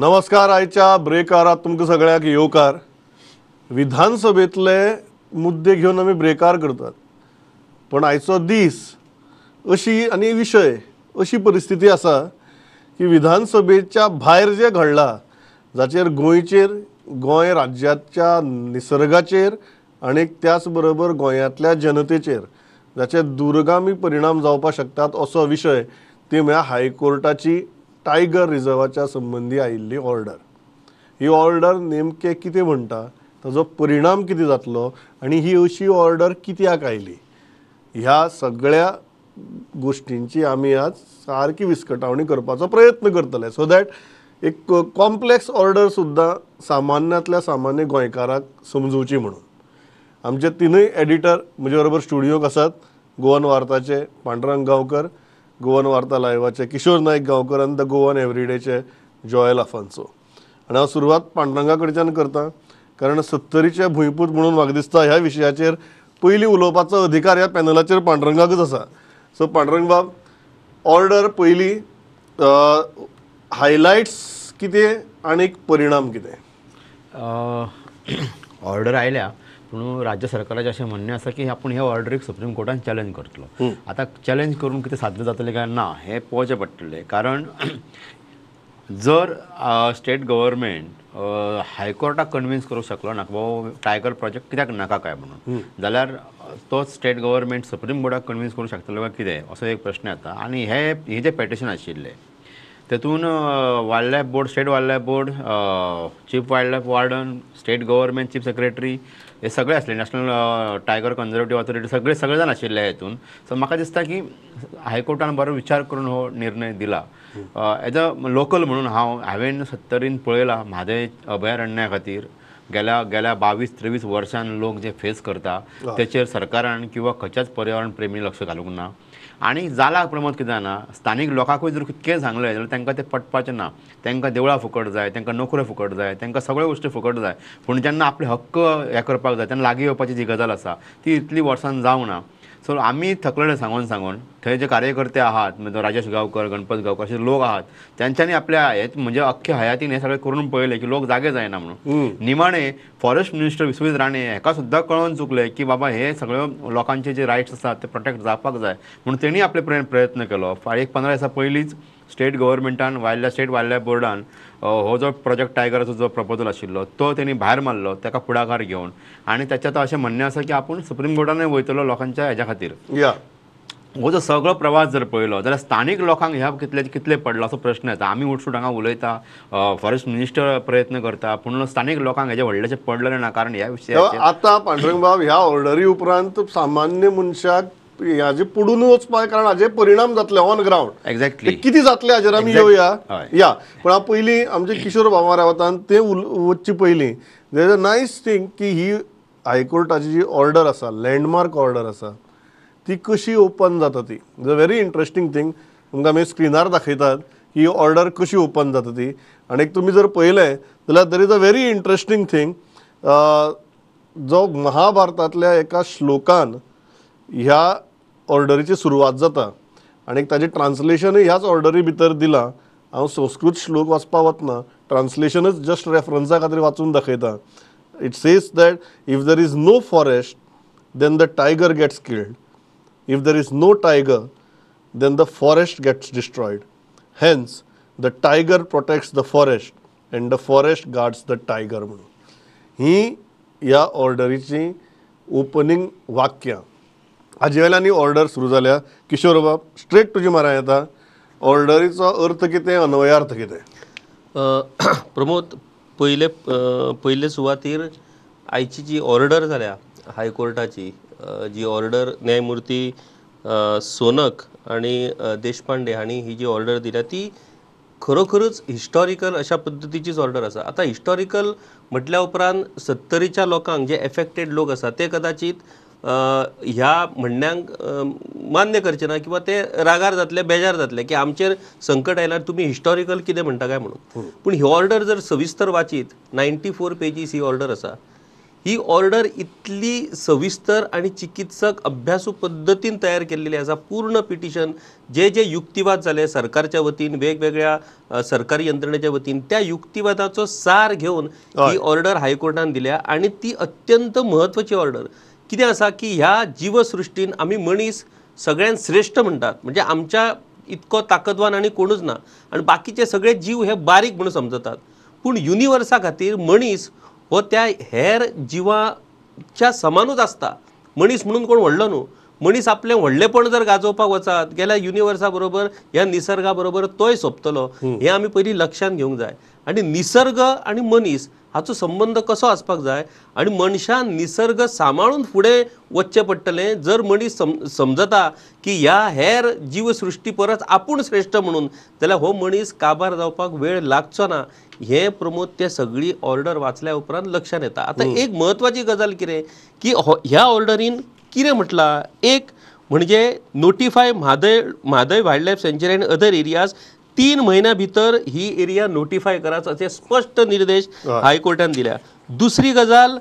नमस्कार. आयच्या ब्रेकारात तुमकां सगळ्यांक येवकार. विधानसभेतले मुद्दे घेवन आमी ब्रेकार करतात, पण आयचो दीस अशी आनी विशय अशी परिस्थिती आसा की विधानसभेच्या भायर जें घडलां जाचेर गोंयचेर, गोंय राज्याच्या निसर्गाचेर आनी त्याच बरोबर गोंयांतल्या जनतेचेर जाचे दूरगामी परिणाम जावपाक शकतात असो विशय, ती म्हळ्यार हायकोर्टाची टायगर रिजर्वाच्या संबंदी आयिल्ली ऑर्डर. ही ऑर्डर नेमकें कितें म्हणटा, ताजो परिणाम कितें जातलो आनी ही अशी ऑर्डर कित्याक आयली, ह्या सगळ्या गोश्टींची आमी आज सारकी विस्कटावणी करपाचो प्रयत्न करतले, सो that एक कॉम्प्लेक्स ऑर्डर सुद्दां सामान्यांतल्या सामान्य गोंयकाराक समजूची म्हणून. आमचे तिनूय एडिटर म्हजे बरोबर स्टुडियोक आसात. गोवन वार्ताचे पांडुरंग गांवकर, गोवन वार्ता लायवाचे किशोर नायक गांवकर आनी the Goan एवरीडेचे जॉयल आफान्सो. आनी हांव सुरवात पांडुरंगा कडच्यान करता, कारण सत्तरीचे भुंयपूत म्हणून म्हाका दिसता ह्या विशयाचेर पयलीं उलोवपाचो अधिकार ह्या पॅनलाचेर पांडुरंगाकच आसा. सो पांडुरंग बाब, ऑर्डर पयलीं हायलायट्स कितें आनी परिणाम कितें? ऑर्डर आयल्या पूण राज्य सरकाराचें अशें म्हणणें आसा की आपूण ह्या ऑर्डरीक सुप्रीम कोर्टान चॅलेंज करतलो. आतां चॅलेंज करून कितें साध्य जातलें काय ना हें पळोवचें पडटलें, कारण जर स्टेट गव्हर्मेंट हायकोर्टाक कन्विन्स करूंक शकलो ना बाबा टायगर प्रोजेक्ट कित्याक नाका काय म्हणून, जाल्यार तो स्टेट गव्हर्मेंट सुप्रीम कोर्टाक कन्विन्स करूंक शकतलो काय कितें असो एक प्रश्न येता. आनी हे जे पेटिशन आशिल्लें तेतून wild life board, state wild life board, chief wild life warden, state government chief secretary हे सगळे आसले, नॅशनल टायगर कन्जर्वेटीव ऑथॉरिटी सगळे सगळे जाण आशिल्ले हेतून. सो म्हाका दिसता की हायकोर्टान बरो विचार करून हो निर्णय दिला. एज अ लोकल म्हणून हांवें सत्तरीन पळयलां म्हादय अभयारण्या खातीर गेल्या गेल्या 22-23 वर्सां लोक जे फेस करता तेचेर सरकारान किंवा खंयच्याच पर्यावरण प्रेमी लक्ष घालूंक ना. आनी जाला प्रमोद कितें जाणा, स्थानीक लोकांकूय जर कितकें सांगलें जाल्यार तांकां तें पटपाचें ना. तांकां देवळां फुकट जाय, तांकां नोकऱ्यो फुकट जाय, तांकां सगळ्यो गोश्टी फुकट जाय, पूण जेन्ना आपले हक्क हें करपाक जाय तेन्ना लागीं येवपाची जी गजाल आसा ती इतली वर्सां जावंक ना. सो आमी थकलेले सांगून सांगून थंय जे कार्यकर्ते आहात, म्हणजे राजेश गांवकर, गणपत गांवकर असे लोक आहात, त्यांच्यानी आपल्या हे म्हणजे अख्ख्या हयातीन हे सगळें करून पळयलें की लोक जागे जायना म्हणून. निमाणे फॉरेस्ट मिनिस्टर विश्वजीत राणे हेका सुद्दां कळोन चुकलें की बाबा हे सगळे लोकांचे जे रायट्स आसात ते प्रोटेक्ट जावपाक जाय म्हणून तेणी आपले प्रयत्न केलो. एक 15 दिसां पयलींच स्टेट गव्हर्मेंटान स्टेट वायल्ड लायफ बोर्डान हो जो प्रोजेक्ट टायगराचो जो प्रपोजल आशिल्लो तो तेणी भायर मारलो, ताका पुढाकार घेवन. आनी ताचें आतां अशें म्हणणें आसा की आपूण सुप्रीम कोर्टानूय वयतलो लोकांच्या हेज्या खातीर. हो जो सगळो प्रवास जर पळयलो जाल्यार स्थानीक लोकांक ह्या कितले कितले पडला असो प्रश्न येता. आमी उठसूट हांगा उलयता, फॉरेस्ट मिनिस्टर प्रयत्न करता, पूण स्थानीक लोकांक हेजें व्हडलेशें पडलेलें ना, कारण ह्या विशयाचेर आतां पांडुरंग बाब ह्या ऑर्डरी उपरांत सामान्य मनशाक हाजे पडून वचपाक, कारण हाजे परिणाम जातले ऑन ग्रावंड. एक्झॅक्टली कितें जातले हाजेर आमी येवया या. पूण हांव पयलीं आमचे किशोर बाबा रावतान ते वचचे पयलीं there is a nice thing की ही हायकोर्टाची जी ऑर्डर आसा, लँडमार्क ऑर्डर आसा, ती कशी ओपन जाता ती is a very interesting thing. तुमकां आमी स्क्रिनार दाखयतात की ही ऑर्डर कशी ओपन जाता ती. आनी तुमी जर पळयलें जाल्यार there is a very interesting thing, जो महाभारतांतल्या एका श्लोकान ह्या ऑर्डरीची सुरवात जाता आनी ताजें ट्रान्सलेशनूय ह्याच ऑर्डरी भितर दिलां. हांव संस्कृत श्लोक वाचपाक वतना ट्रान्सलेशनूच जस्ट रेफरन्सा खातीर वाचून दाखयता. It says that if there is no forest then the tiger gets killed, if there is no tiger then the forest gets destroyed, hence the tiger protects the forest and the forest guards the tiger. म्हणून ही ह्या ऑर्डरीची opening वाक्यां. हाजे वेल्यान ही order सुरू जाल्या. किशोर बाब, straight तुजे म्हऱ्यान येता, ऑर्डरीचो अर्थ कितें, अन्वयार्थ कितें? प्रमोद, पयले पयले सुवातीर आयची जी ऑर्डर जाल्या हायकोर्टाची, जी ऑर्डर न्यायमूर्ती सोनक आनी देशपांडे हांणी ही जी ऑर्डर दिल्या ती खरोखरच हिस्टॉरिकल अशा पद्दतीचीच ऑर्डर आसा. आतां हिस्टॉरिकल म्हटल्या उपरांत सत्तरीच्या लोकांक जे एफेक्टेड लोक आसा ते कदाचित ह्या म्हणण्यांक मान्य करचे ना किंवा ते रागार जातले, बेजार जातले की आमचेर संकट आयल्यार तुमी हिस्टॉरिकल कितें म्हणटा काय म्हणून. पूण ही ऑर्डर जर सविस्तर वाचीत 94 पेजीस ही ऑर्डर आसा. ही ऑर्डर इतली सविस्तर आनी चिकित्सक अभ्यासू पद्दतीन तयार केल्लेली आसा. पूर्ण पिटिशन जे जे युक्तिवाद जाले सरकारच्या वतीन, वेगवेगळ्या सरकारी यंत्रणेच्या वतीन, त्या युक्तिवादाचो सार घेवन ही ऑर्डर हायकोर्टान दिल्या आनी ती अत्यंत म्हत्वाची ऑर्डर. कितें आसा की ह्या जीवसृश्टीन आमी मनीस सगळ्यांत श्रेश्ठ म्हणटात, म्हणजे आमच्या इतको ताकदवान आनी कोणूच ना आनी बाकीचे सगळे जीव हे बारीक म्हणून समजतात. पूण युनिवर्सा खातीर मनीस हो त्या हेर जिवाच्या समानूच आसता. मनीस म्हणून कोण व्हडलो न्हू, मनीस आपलें व्हडलेपण जर गाजोवपाक वचत गेल्यार युनिवर्सा बरोबर ह्या निसर्गा बरोबर तोय सोंपतलो, हें आमी पयलीं लक्षांत घेवंक जाय. आनी निसर्ग आनी मनीस हाचो संबंद कसो आसपाक जाय आनी मनशान निसर्ग सांबाळून फुडें वचचें पडटलें. जर मनीस समजता की ह्या हेर जीवसृश्टी परस आपूण श्रेश्ठ म्हणून, जाल्यार हो मनीस काबार जावपाक वेळ लागचो ना. हें प्रमोद ते सगळी ऑर्डर वाचल्या उपरांत लक्षांत येता. आतां एक म्हत्वाची गजाल कितें की ह्या ऑर्डरीन कितें म्हटलां, एक म्हणजे notify Mhadei wild life sanctuary and other areas 3 म्हयन्या भितर ही एरिया नोटिफाय कराच असे स्पश्ट निर्देश हायकोर्टान दिल्या. दुसरी गजाल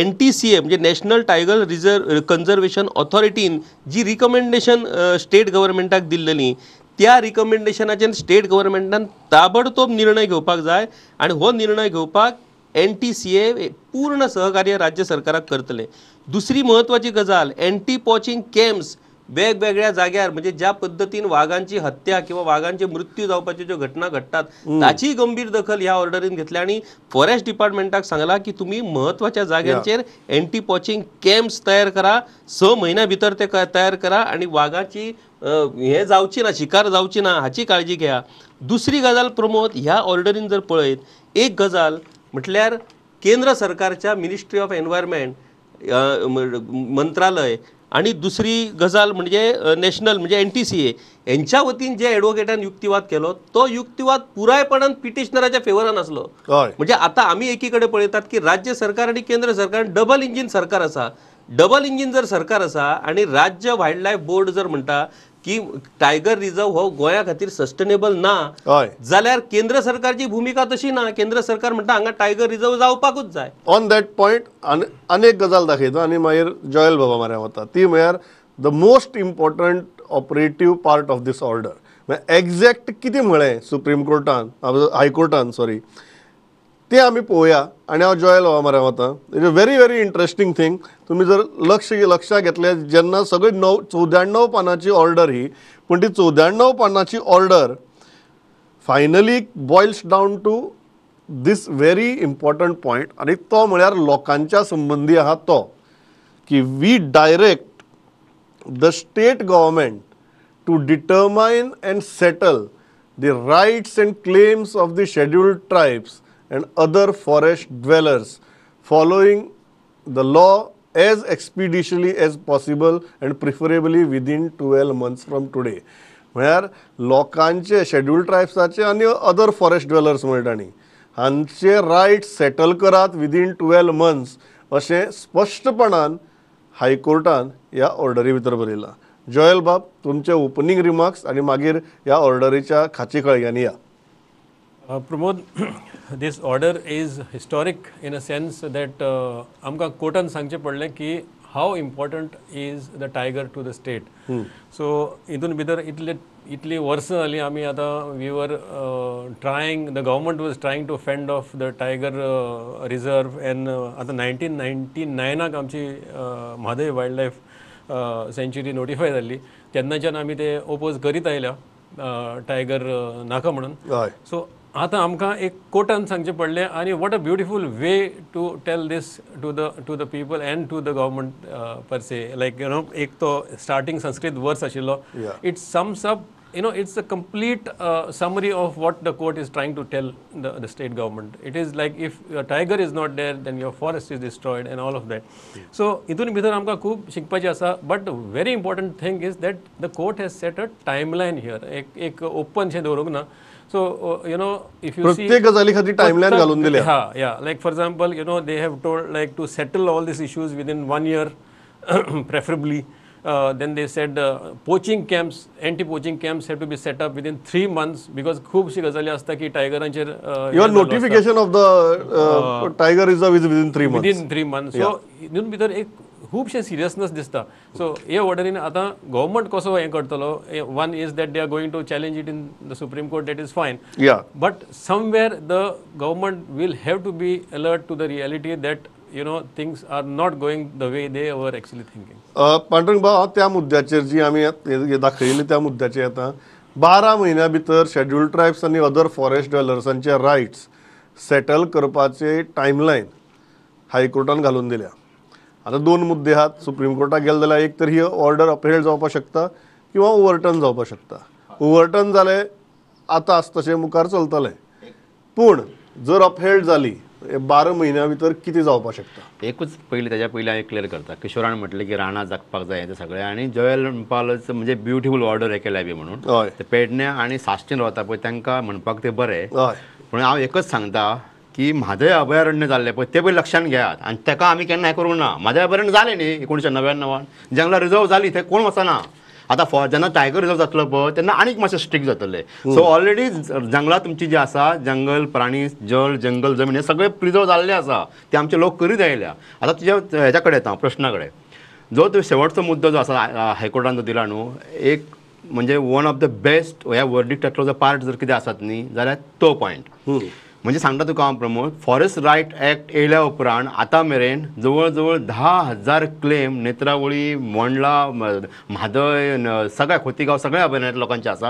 NTCA म्हणजे नॅशनल टायगर रिजर्व कन्जर्वेशन ऑथॉरिटीन जी रिकमेंडेशन स्टेट गव्हर्मेंटाक दिल्लेली त्या रिकमेंडेशनाचेर स्टेट गव्हर्मेंटान ताबडतोब निर्णय घेवपाक जाय आनी हो निर्णय घेवपाक NTCA पूर्ण सहकार्य राज्य सरकाराक करतले. दुसरी म्हत्वाची गजाल एंटी पॉचिंग कॅम्प्स वेगवेगळ्या जाग्यार, म्हणजे ज्या पद्दतीन वागांची हत्या किंवा वागांचे मृत्यू जावपाच्यो ज्यो घटना घडटात ताची गंभीर दखल ह्या ऑर्डरीन घेतल्या आनी फॉरेस्ट डिपार्टमेंटाक सांगला की तुमी म्हत्वाच्या जाग्यांचेर एंटी पॉचिंग कॅम्प्स तयार करा, 6 म्हयन्या भितर ते तयार करा आनी वागाची हें जावची ना, शिकार जावची ना हाची काळजी घेया. दुसरी गजाल प्रमोद ह्या ऑर्डरीन जर पळयत एक गजाल म्हटल्यार केंद्र सरकारच्या मिनिस्ट्री ऑफ एनवायरमेंट मंत्रालय आनी दुसरी गजाल म्हणजे नॅशनल म्हणजे NTCA हेंच्या वतीन जे एडवोकेटान युक्तिवाद केलो तो युक्तिवाद पुरायपणान पिटिशनराच्या फेवरान आसलो. म्हणजे आतां आमी एकी कडेन पळयतात की राज्य सरकार आनी केंद्र सरकार डबल इंजीन सरकार आसा. डबल इंजीन जर सरकार आसा आनी राज्य वायल्ड लायफ बोर्ड जर म्हणटा की टायगर रिजर्व हो गोंया खातीर सस्टेनेबल ना जाल्यार केंद्र सरकारची भुमिका तशी ना. केंद्र सरकार म्हणटा हांगा टायगर रिजर्व जावपाकूच जाय. ऑन that point अनेक गजाल दाखयता आनी मागीर जॉयल बाबा म्हऱ्या वता, ती म्हळ्यार the most important operative part of this order. म्हळ्यार एग्जॅक्ट कितें म्हळें सुप्रीम कोर्टान, हायकोर्टान सॉरी, ते आमी पळोवया आनी हांव जॉयल बाबा म्हऱ्या वता. It is very very interesting thing. तुमी जर लक्षात घेतलें जेन्ना सगळी 94 पानांची ऑर्डर ही, पूण ती 94 पानांची order finally boils down to this very important point आनी तो म्हळ्यार लोकांच्या संबंदी आहा तो की we direct the state government to determine and settle the rights and claims of the scheduled tribes and other forest dwellers following the law as expeditiously as possible and preferably within 12 months from today. म्हळ्यार लोकांचे scheduled ट्रायब्साचे आनी other forest dwellers म्हणटा न्ही हांचे right settle करात within 12 months अशें स्पश्टपणान हायकोर्टान ह्या ऑर्डरी भितर बरयलां. जॉयल बाब, तुमचे ओपनींग रिमार्क्स आनी मागीर ह्या ऑर्डरीच्या खाची खळग्यांनी या. Pramod, this order is historic in a sense that आमकां कोर्टान सांगचें पडलें की how important is the tiger to the state. So हितून भितर इतली वर्सां जालीं आमी आतां we were trying, the government was trying to fend off the tiger reserve and आतां 1999 आमची Mhadei wild life sanctuary notify जाल्ली तेन्नाच्यान आमी ते ओपोज करीत आयल्या टायगर नाका म्हणून. सो आतां आमकां एक कोर्टान सांगचें पडलें आनी what a beautiful way to tell this to the people and to the government per se. Like you know एक तो स्टार्टींग संस्कृत वर्स आशिल्लो, it sums up, you know, it's a complete summary of what the court is trying to tell the state government. It is like if your tiger is not there then your forest is destroyed and all of that. So हितून भितर आमकां खूब शिकपाचें आसा. But very important thing is that the court has set a timeline here. एक एक open शें दवरूंक ना. So you know if you see प्रत्येक गजाली खातीर टायमलायन घालून दिल्या. हा या like for example you know they have told like to settle all these issues within 1 year preferably. Then they said poaching camps, anti poaching camps have to be set up within 3 months because खुबशी गजाली आसता की टायगरांचेर your notification of the tiger reserve is within 3 months. Within 3 months. So हितून भितर एक खुबशें seriousness दिसता. So हे ऑर्डरीन आतां गव्हर्मेंट कसो हें करतलो, one is that they are going to challenge it in the Supreme Court, that is fine. But somewhere the government will have to be alert to the reality that you know things are not going the way they were actually thinking. Pandurang भाऊ, हांव त्या मुद्द्याचेर जी आमी दाखयल्ली त्या मुद्द्याचेर येता. 12 म्हयन्या भितर शेड्युल्ड ट्रायब्स आनी अदर फॉरेस्ट ड्वेलर्सांचे रायट्स सेटल करपाचे टायमलायन हायकोर्टान घालून दिल्या. आतां 2 मुद्दे आहात. सुप्रीम कोर्टाक गेले जाल्यार एक तर ही ऑर्डर अपहेल्ड जावपाक शकता किंवा ओवरटर्न जावपाक शकता. ओवरटर्न जालें आतां आसा तशें मुखार चलतलें, पूण जर अपहेल्ड जाली 12 म्हयन्या भितर कितें जावपाक शकता? एकूच पयलीं ताच्या पयलीं हांवें क्लियर करता. किशोरान म्हटलें की रानां जगपाक जाय तें सगळें आनी जोएल पालच म्हणजे ब्युटिफूल ऑर्डर हे केल्या बी म्हणून ते पेडण्या आनी साश्टीन रावता पळय तांकां म्हणपाक तें बरें, पूण हांव एकच सांगता की म्हादय अभयारण्य जाल्लें पळय तें पयलीं लक्षान घेयात आनी ताका आमी केन्ना हें करूंक ना. म्हादय अभयारण्य जालें न्ही 1999 जंगलां रिजर्व जालीं, थंय कोण वचना. आतां फॉर जेन्ना टायगर रिजर्व जातलो पळय तेन्ना आनीक मातशें स्ट्रिक्ट जातलें. सो ऑलरेडी जंगलां तुमची जी आसा, जंगल प्राणी जल जंगल जमीन हे सगळे प्रिजर्व जाल्ले आसा, ते आमचे लोक करीत आयल्या. आतां तुज्या हेज्या कडेन येता हांव प्रश्ना कडेन. जो तो शेवटचो मुद्दो जो आसा हायकोर्टान जो दिला न्हू, एक म्हणजे वन ऑफ the best ह्या वर्डिक्टांतलो जो पार्ट जर कितें आसात न्ही जाल्यार तो पॉयंट म्हणजे सांगता तुका हांव प्रमोद, फॉरेस्ट रायट एक्ट येयल्या उपरांत आतां मेरेन जवळ जवळ 10,000 क्लेम नेत्रावळी, मोंडला, म्हादय, सगळ्या खोतीगांव सगळ्या अभयारण्यात लोकांचे आसा.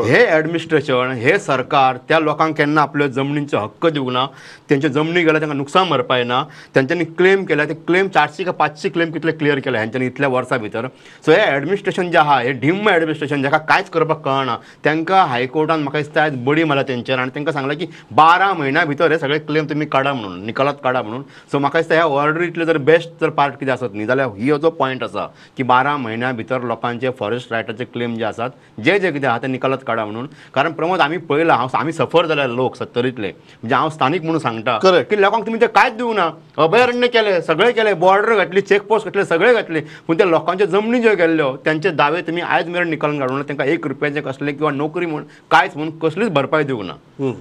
हे एडमिनिस्ट्रेशन हे सरकार त्या लोकांक केन्ना आपल्यो जमनींचो हक्क दिवंक ना, तेंच्या जमनी गेल्या तांकां नुकसान भरपाय ना, तेंच्यांनी क्लेम केल्या ते क्लेम 400 का 500 क्लेम कितले क्लियर केले हेंच्यांनी इतल्या वर्सां भितर. सो हे एडमिनिस्ट्रेशन जें आहा हे ढिम्म एडमिनिस्ट्रेशन जाका कांयच करपाक कळना, तांकां हायकोर्टान म्हाका दिसता आयज बडी मारल्या तेंचेर आनी तांकां सांगलां की 12 म्हयन्या भितर हे सगळे क्लेम तुमी काडा म्हणून, निकालात काडा म्हणून. सो म्हाका दिसता ह्या ऑर्डरींतले जर बेस्ट जर पार्ट कितें आसत न्ही जाल्यार ही जो पॉयंट आसा की 12 म्हयन्या भितर लोकांचे फॉरेस्ट रायटाचे क्लेम जे आसात जे जे कितें आहा ते निकालात काडा म्हणून. कारण प्रमोद आमी पळयलां, हांव आमी सफर जाल्या लोक सत्तरींतले, म्हणजे हांव स्थानीक म्हणून सांगता की लोकांक तुमी ते कांयच दिवंक ना. अभयारण्य केलें, सगळें केलें, बॉर्डर घातली, चेकपोस्ट घातले, सगळें घातले, पूण त्या लोकांच्या जमनी ज्यो गेल्ल्यो तेंचे दावे तुमी आयज मेरेन निकालान काडूंक ना. तांकां 1 रुपयाचें कसलें किंवा नोकरी म्हूण कांयच म्हूण कसलीच भरपाय दिवंक ना.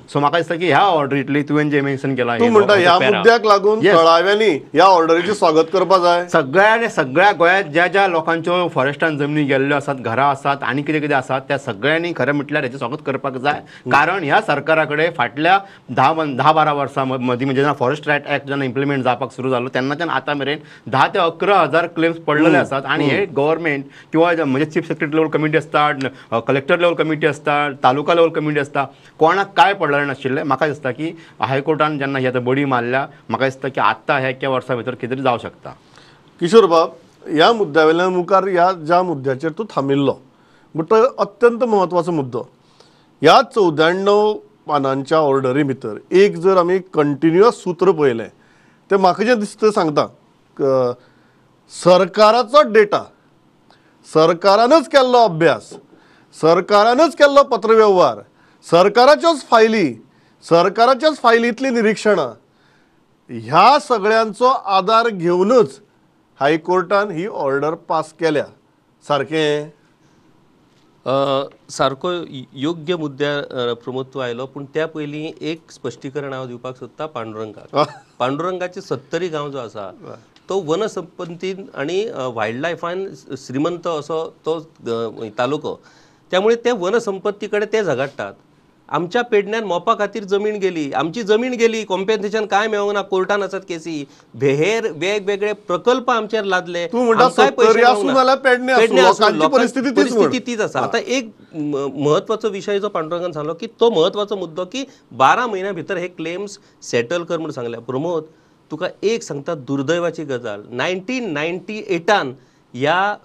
सो म्हाका दिसता की ह्या ऑर्डरींतली तुवें जें मेन्शन केलां तूं म्हणटा ह्या मुद्द्याक लागून थळाव्यांनी ह्या ऑर्डरीचें स्वागत करपाक जाय. सगळ्यांनी सगळ्या गोंयांत ज्या ज्या लोकांच्यो फॉरेस्टान जमनी गेल्ल्यो आसात, घरां आसात आनी कितें कितें आसात त्या सगळ्यांनी खरें म्हटल्यार हेचें स्वागत करपाक जाय. कारण ह्या सरकारा कडेन फाटल्या 10-12 वर्सां मदीं म्हणजे जेन्ना फॉरेस्ट रायट एक्ट जेन्ना इम्प्लिमेंट जावपाक सुरू जालो तेन्नाच्यान आतां मेरेन 10 ते 11 हजार क्लेम्स पडलेले आसात. आनी हे गव्हर्मेंट किंवा म्हणजे चीफ सेक्रेटरी लेवल कमिटी आसता, कलेक्टर लेवल कमिटी आसता, तालुका लेवल कमिटी आसता, कोणाक कांय पडलेलें नाशिल्लें. म्हाका दिसता की हायकोर्टान जेन्ना ही आतां बडी मारल्या म्हाका दिसता की आत्तां ह्या एका वर्सा भितर कितें तरी जावं शकता. किशोर बाब, ह्या मुद्द्या वयल्यान मुखार ह्या ज्या मुद्द्याचेर तूं थांबिल्लो बट तो अत्यंत म्हत्वाचो मुद्दो. ह्या 94 पानांच्या ऑर्डरी भितर एक जर आमी कंटिन्युअस सूत्र पळयलें तें म्हाका जें दिसता सांगता, सरकाराचो डेटा, सरकारानच केल्लो अभ्यास, सरकारानच केल्लो पत्रवेव्हार, सरकाराच्योच फायली, सरकाराच्याच फायलींतलीं निरिक्षणां, ह्या सगळ्यांचो आदार घेवनच हायकोर्टान ही ऑर्डर पास केल्या. सारकें सारको योग्य मुद्द्यार प्रमोद तूं आयलो, पूण त्या पयलीं एक स्पश्टीकरण हांव दिवपाक सोदता पांडुरंगाक. पांडुरंगाचे सत्तरी गांव जो आसा तो वनसंपत्तीन आनी वायल्ड लायफान श्रीमंत असो तो तालुको, त्यामुळे ते वनसंपत्ती कडेन ते झगडटात. आमच्या पेडण्यान मोपा खातीर जमीन गेली, आमची जमीन गेली, कॉम्पेन्सेशन काय मेळोंक ना, कोर्टान आसात केसी, भेहेर वेगवेगळे प्रकल्प आमचेर लादले. परिस्थिती तीच आसा. आतां एक म्हत्वाचो विशय जो पांडुरंगान सांगलो की तो म्हत्वाचो मुद्दो की 12 म्हयन्या भितर हे क्लेम्स सेटल कर म्हूण सांगल्या. प्रमोद तुका एक सांगता, दुर्दैवाची गजाल 1998 ह्या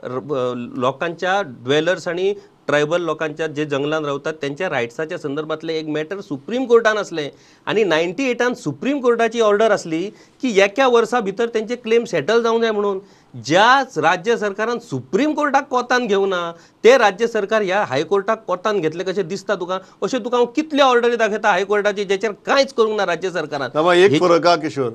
लोकांच्या ड्वेलर्स आनी ट्रायबल लोकांच्या जे जंगलान रावतात त्यांच्या रायट्साच्या संदर्भातले एक मॅटर सुप्रीम कोर्टान आसलें आनी 98 सुप्रीम कोर्टाची ऑर्डर आसली की एका वर्सा भितर तेंचे क्लेम सेटल जावंक जाय म्हणून. ज्या राज्य सरकारान सुप्रीम कोर्टाक कोतान घेवना ते राज्य सरकार ह्या हायकोर्टाक कोतान घेतले कशें दिसता तुका? अशें तुका हांव कितले ऑर्डरी दाखयता हायकोर्टाची जेचेर कांयच करूंक ना राज्य सरकारान. एक फरक आहा किशोर,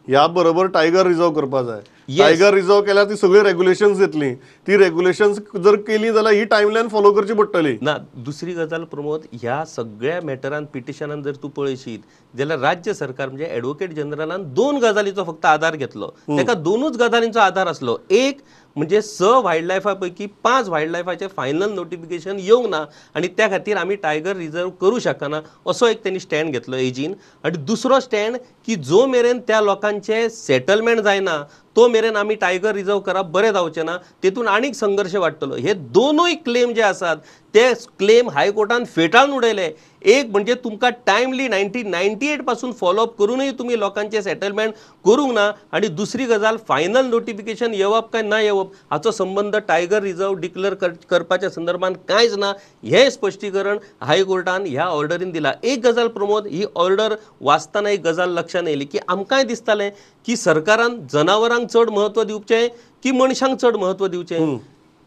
ह्या बरोबर टायगर रिजर्व करपा जाय. टायगर रिझर्व केल्यार ती सगळी रेग्युलेशन्स येतली, ती रेग्युलेशन्स जर केली जाल्यार ही टायमलायन फॉलो करची पडटली. ना, दुसरी गजाल प्रमोद, ह्या सगळ्या मॅटरान पिटिशनान जर तूं पळयशीत जाल्यार राज्य सरकार म्हणजे एडवोकेट जनरलान 2 गजालीचो फक्त आधार घेतलो. ताका 2च गजालींचो आधार आसलो. एक म्हणजे 6 वायल्ड लायफा पैकी 5 वायल्ड लायफाचें फायनल नोटिफिकेशन येवंक ना आनी त्या खातीर आमी टायगर रिजर्व करूं शकना असो एक तेणी स्टँड घेतलो एजीन. आनी दुसरो स्टँड की जो मेरेन त्या लोकांचें सेटलमेंट जायना तो मेरेन आमी टायगर रिजर्व करप बरें जावचें ना, तेतून आनीक संघर्श वाडटलो. हे दोनूय क्लेम जे आसात ते क्लेम हायकोर्टान फेटाळून उडयले. एक म्हणजे तुमकां टायमली 1998 पासून फॉलोअप करूनय तुमी लोकांचें सेटलमेंट करूंक ना, आनी दुसरी गजाल फायनल नोटिफिकेशन येवप काय ना येवप हाचो संबंद टायगर रिजर्व डिक्लेअर करपाच्या संदर्भात कांयच ना, हें स्पश्टीकरण हायकोर्टान ह्या ऑर्डरीन दिलां. एक गजाल प्रमोद, ही ऑर्डर वाचतना एक गजाल लक्षांत येयली की आमकांय दिसतालें की सरकारान जनावरांक चड म्हत्व दिवचें की मनशांक चड म्हत्व दिवचें.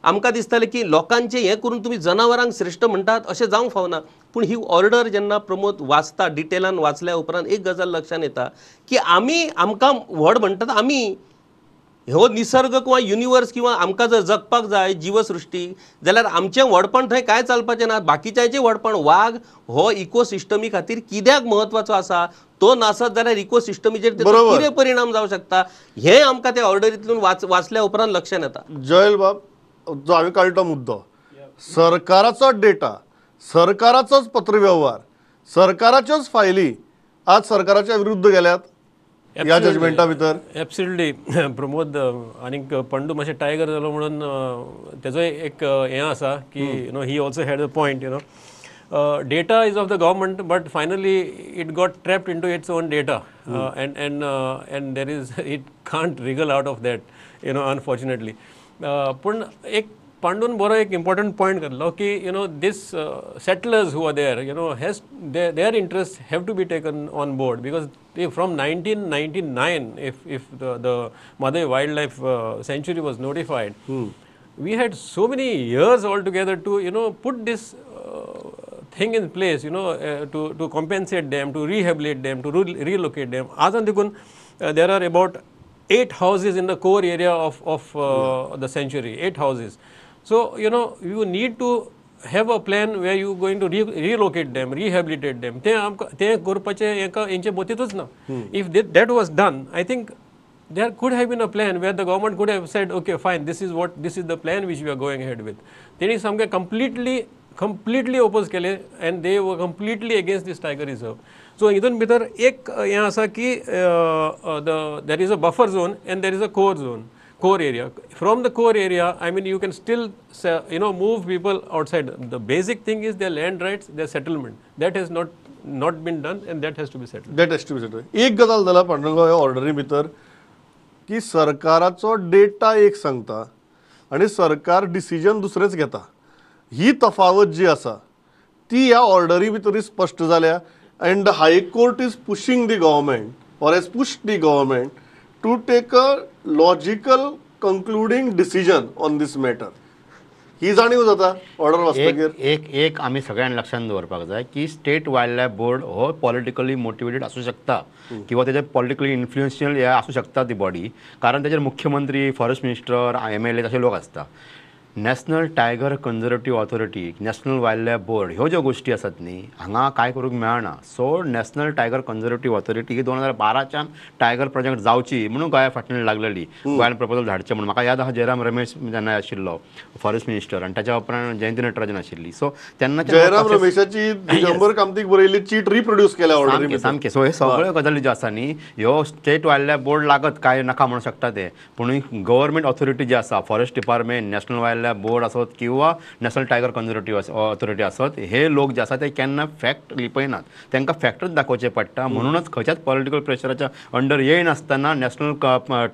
आमकां दिसतालें की लोकांचें हें करून तुमी जनावरांक श्रेश्ठ म्हणटात अशें जावंक फावना. पूण ही ऑर्डर जेन्ना प्रमोद वाचता डिटेलान वाचल्या उपरांत एक गजाल लक्षांत येता की आमी आमकां व्हड म्हणटात, आमी हो निसर्ग किंवा युनिवर्स किंवा आमकां जर जगपाक जाय जीवसृश्टी जाल्यार आमचें व्हडपण थंय कांय चलपाचें ना, बाकीच्यांचें व्हडपण. वाग हो इकोसिस्टमी खातीर कित्याक म्हत्वाचो आसा, तो नासत जाल्यार इकोसिस्टमीचेर तेचो कितें परिणाम जावंक शकता हें आमकां त्या ऑर्डरींतल्यान वाचल्या उपरांत लक्षांत येता. जयल बाब, जो हांवें काडलो मुद्दो, सरकाराचो डेटा, सरकाराचोच पत्रव्यवहार, सरकाराच्योच फायली आज सरकाराच्या विरुद्ध गेल्यात ह्या जजमेंटा भितर. एब्सोल्युटली प्रमोद, आनीक पंडू मातशें टायगर जालो म्हणून तेजो एक हें आसा की you know he also had a point. You know data is of the government, but finally it got trapped into its own data, and and there is it can't wriggle out of that, you know, unfortunately. पूण एक पांडून बरो एक important point घातलो की you know this settlers who are there, you know, has their interest have to be taken on board because from 1999 if the Mhadei wild life sanctuary was notified, we had so many years all together to you know put this thing in place, you know, to compensate them, to rehabilitate them, to relocate them. आजान देखून there are about 8 houses in the core area of the sanctuary, 8 houses. So, you know, you need to have a plan where you going to relocate them, rehabilitate them. ते आमकां ते करपाचें हेका हेंचे मतींतूच ना. If that was done, I think there could have been a plan where the government could have said, okay, fine, this is the plan which we are going ahead with. तेणी सामकें completely oppose केले and they were completely against this tiger reserve. So हितून भितर एक हें आसा की there is a buffer zone and there is a core zone, core area. From the core area, I mean, you can still, you know, move people outside. The basic thing is their land rights, their settlement. That has not been done and that has to be settled. That has to be settled. एक गजाल जाला पांडुरंग ह्या ऑर्डरी भितर की सरकाराचो data एक सांगता आनी सरकार डिसिजन दुसरेंच घेता, ही तफावत जी आसा ती ह्या ऑर्डरी भितर स्पश्ट जाल्या. And the high court is pushing the government or has pushed the government to take a logical concluding decision on this matter. ही जाणीव जाता ऑर्डर वाचतकीर. एक एक आमी सगळ्यांनी लक्षांत दवरपाक जाय की स्टेट वायल्ड लायफ बोर्ड हो पॉलिटिकली मोटिवेटेड आसूं शकता किंवा तेजे पॉलिटिकली इन्फ्लुएन्शियल हे आसूं शकता ती बॉडी, कारण तेजेर मुख्यमंत्री, फॉरेस्ट मिनिस्टर, MLA अशे लोक आसता. National tiger conservative authority, national wild life board ह्यो ज्यो गोश्टी आसात न्ही हांगा कांय करूंक मेळना. So national tiger conservative authority ही 2012च्यान टायगर प्रोजेक्ट जावची म्हणून गोंया फाटल्यान लागलेली, गोंयान प्रपोजल धाडचें म्हणून. म्हाका याद आसा जयराम रमेश जेन्ना आशिल्लो फॉरेस्ट मिनिस्टर आनी ताच्या उपरांत जयंती नटराजन आशिल्ली. सो तेन्ना जयराम रमेशाची दिगंबर कामतीक बरयल्ली चीट रिप्रोड्यूस केल्या ऑर्डरी. सामकें. सो हे सगळ्यो गजाली ज्यो आसा न्ही ह्यो स्टेट वायल्ड लायफ बोर्ड लागत काय नाका म्हणूंक शकता ते, पूण गव्हर्मेंट ऑथॉरिटी जी आसा, forest department, national wild life board असत किंवा नॅशनल टायगर कन्झर्वेटिव्ह ऑथॉरिटी असत, हे लोक जे आसा ते केन्ना फॅक्ट लिपयनात, तांकां फॅक्टच दाखोवचें पडटा. म्हणूनच खंयच्याच पॉलिटिकल प्रेशराच्या अंडर येयनासतना नॅशनल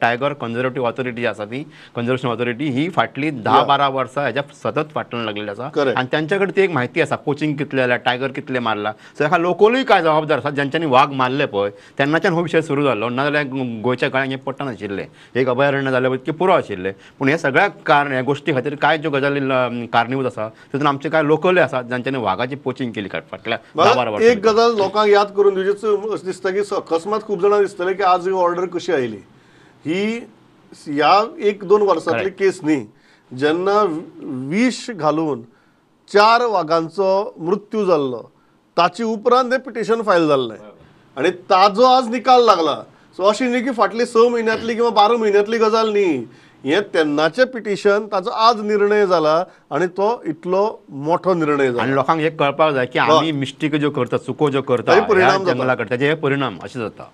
टायगर कन्झर्वेटिव्ह ऑथॉरिटी जी आसा ती कन्झर्वेशन ऑथॉरिटी ही फाटली 10-12 वर्सां हेज्या सतत फाटल्यान लागलेली आसा आनी तांच्या कडेन ती एक म्हायती आसा, कोचिंग कितलें जाल्यार, टायगर कितले मारला. सो हेका लोकलूय कांय जबाबदार आसा ज्यांच्यांनी वाग मारले पळय तेन्नाच्यान हो विशय सुरू जालो, नाजाल्यार गोंयच्या गळ्यांक हें पडनाशिल्लें, एक अभयारण्य जालें की पुरो आशिल्लें. पूण हे सगळ्या कारण ह्या गोश्टी खातीर कांय ज्यो गजाली कारणीभूत आसा तितून आमचे कांय लोकलय आसात जांच्यांनी वागाची पोचिंग केली फाटल्या 10-12 वर्सां. एक गजाल लोकांक याद करून दिवची अशें दिसता की अकस्मात खूब जाणां दिसतलें की आज ही ऑर्डर कशी आयली. ही ह्या 1-2 वर्सांतली केस न्ही, जेन्ना विश घालून 4 वागांचो मृत्यू जाल्लो ताचे उपरांत हें पिटिशन फायल जाल्लें आनी ताजो आज निकाल लागला. सो अशी न्ही की फाटली 6 म्हयन्यांतली किंवा 12 म्हयन्यांतली गजाल न्ही, हें तेन्नाचें पिटिशन ताजो आज निर्णय जाला आनी तो इतलो मोठो निर्णय जाला. आनी लोकांक एक कळपाक जाय की आमी मिस्टेक ज्यो करता, चुको ज्यो करता, परिणाम जंगला करता, ताचे हे परिणाम अशें जाता.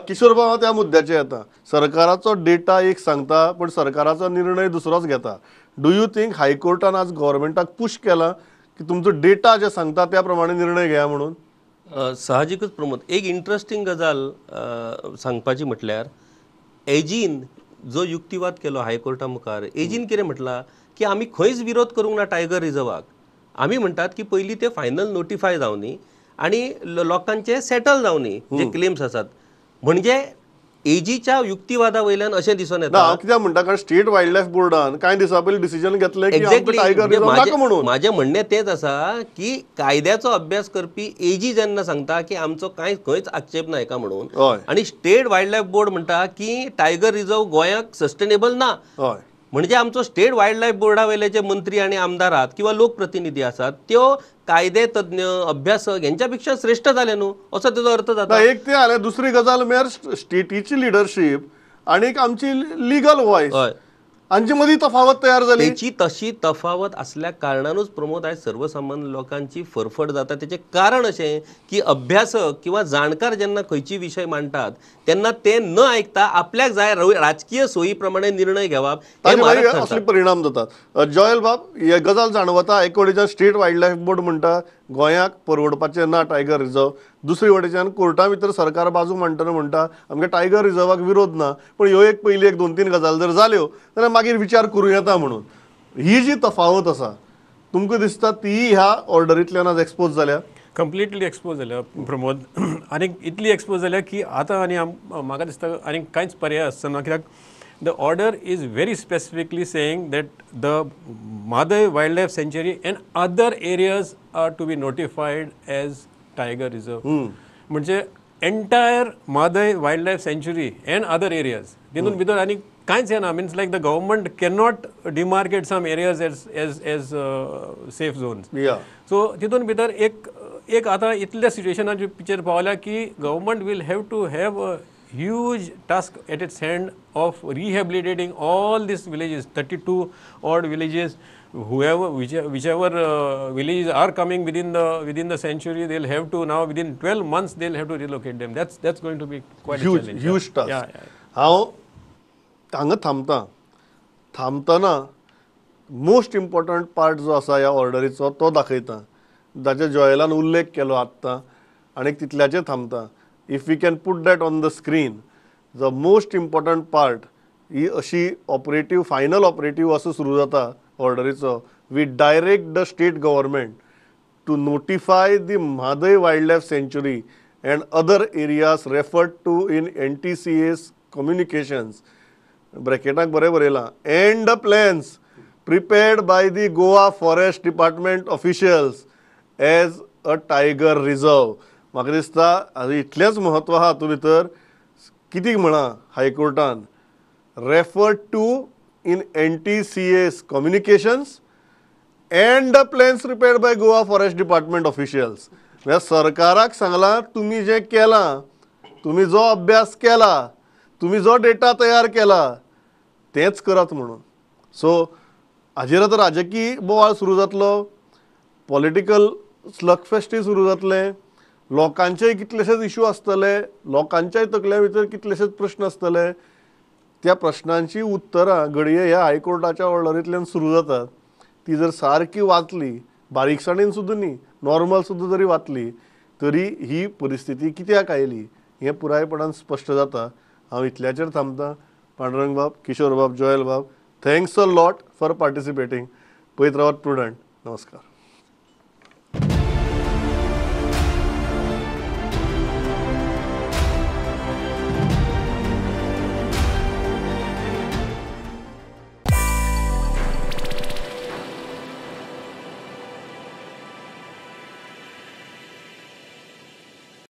किशोर बाबा, त्या मुद्द्याचेर येता. सरकाराचो डेटा एक सांगता पण सरकाराचो निर्णय दुसरोच घेता. Do you think हायकोर्टान आज गव्हर्मेंटाक पुश केला की तुमचो डेटा जे सांगता त्या प्रमाणे निर्णय घेया म्हणून? साहजिकच प्रमोद, एक इंट्रस्टींग गजाल सांगपाची म्हटल्यार एजीन जो युक्तिवाद केलो हायकोर्टा मुखार, एजीन कितें म्हटलां की आमी खंयच विरोध करूंक ना टायगर रिजर्वाक, आमी म्हणटात की पयलीं ते फायनल नोटिफाय जावनी आनी लोकांचे सेटल जावनी जे क्लेम्स आसात. म्हणजे एजीच्या युक्तिवादा वयल्यान अशें दिसून येता. हांव कित्याक म्हणटा, कारण स्टेट वायल्ड लायफ बोर्डान कांय दिसां पयलीं डिसिजन घेतलें की टायगर रिजर्व नाका म्हणून. म्हाजें म्हणणें तेंच आसा की कायद्याचो अभ्यास करपी एजी जेन्ना सांगता की आमचो कांय खंयच आक्षेप ना हेका म्हणून, आनी स्टेट वायल्ड लायफ बोर्ड म्हणटा की टायगर रिजर्व गोंयाक सस्टेनेबल ना, म्हणजे आमचो स्टेट वायल्ड लायफ बोर्डा वयले जे मंत्री आनी आमदार आहात किंवा लोकप्रतिनिधी आसात त्यो कायदे तज्ञ अभ्यासक हेंच्या पेक्षा श्रेष्ठ जाले न्हू, असो तेजो अर्थ जाता. एक ते आले, दुसरी गजाल म्हळ्यार स्टेटीची लिडरशीप आनी आमची लिगल वॉयस हांचे मदीं तफावत तयार जाली. तेची तशी तफावत आसल्या कारणानूच प्रमोद आयज सर्वसामान्य लोकांची फरफट जाता. तेचें कारण अशें की अभ्यासक किंवा जाणकार जेन्ना खंयची विशय मांडटात तेन्ना ते न आयकता आपल्याक जाय राजकीय सोयी प्रमाणे निर्णय घेवप, असले परिणाम जातात. जॉयल बाब, हे गजाल जाणवता. एक वटेच्यान स्टेट वायल्ड लायफ बोर्ड म्हणटा गोंयाक परवडपाचें ना टायगर रिजर्व, दुसरी वटेच्यान कोर्टा भितर सरकार बाजू मांडटना म्हणटा आमकां टायगर रिजर्वाक विरोध ना, पण ह्यो एक पयली 1-2-3 गजाल जर जाल्यो जाल्यार मागीर विचार करूं येता म्हणून. ही जी तफावत आसा तुमकां दिसता ती ह्या ऑर्डरींतल्यान आज एक्सपोज जाल्या? कंप्लिटली एक्सपोज जाल्या प्रमोद, आनी इतली एक्सपोज जाल्या की आतां आनी म्हाका दिसता आनी कांयच पर्याय आसना. कित्याक the order is very specifically saying that the Mhadei Wildlife Sanctuary and other areas are to be notified as tiger reserve. म्हणजे entire Mhadei Wildlife Sanctuary and other areas तितून भितर आनी कांयच येना. Means like the government cannot demarcate some areas as as as safe zones. So तितून भितर एक एक आतां इतल्या सिट्युएशनाचे पिक्चर पावल्या की government will have to have a huge task at its hand of rehabilitating all these villages, 32 odd villages, whoever, whichever villages are coming within the sanctuary, they'll have to now within 12 months they'll have to relocate them. That's going to be quite huge, a challenge. Huge task. Yeah, yeah. हांव हांगा थांबता, थांबतना most important part जो आसा ह्या ऑर्डरीचो तो दाखयता, जाचे जॉयलान उल्लेख केलो आत्तां, आनी तितल्याचेर थांबता. If we can put that on the screen, the most important part ही अशी ऑपरेटिव्ह, फायनल ऑपरेटिव्ह असो सुरू जाता ऑर्डरीचो. We direct the state government to notify the Mhadei wild life sanctuary and other areas referred to in NTCA's communications, ब्रॅकेटाक बरें बरयलां, and the plans prepared by the Goa forest department officials as a tiger reserve. म्हाका दिसता इतलेंच म्हत्व आहा हातूंत भितर. कितें म्हणा हायकोर्टान, referred to in NTCA's communications and the plans prepared by Goa forest department officials. म्हळ्यार सरकाराक सांगलां तुमी जें केलां, तुमी जो अभ्यास केला, तुमी जो डेटा तयार केला तेंच करात म्हणून. सो हाजेर आतां राजकीय बोवाळ सुरू जातलो, पॉलिटिकल स्लगफेस्टूय सुरू जातलें, लोकांचेय कितलेशेच इशू आसतले, लोकांच्याय तकल्या भितर कितलेशेच प्रश्न आसतले. त्या प्रश्नांची उत्तरां घडये ह्या हायकोर्टाच्या ऑर्डरींतल्यान सुरू जातात. ती जर सारकी वाचली, बारीकसाणेन सुद्दां न्ही, नॉर्मल सुद्दां जरी वाचली तरी ही परिस्थिती कित्याक आयली हें पुरायपणान स्पश्ट जाता. हांव इतल्याचेर थांबता. पांडुरंग बाब, किशोर बाब, जोयल बाब, thanks a lot for participating. पळयत रावात प्रुडंट. नमस्कार.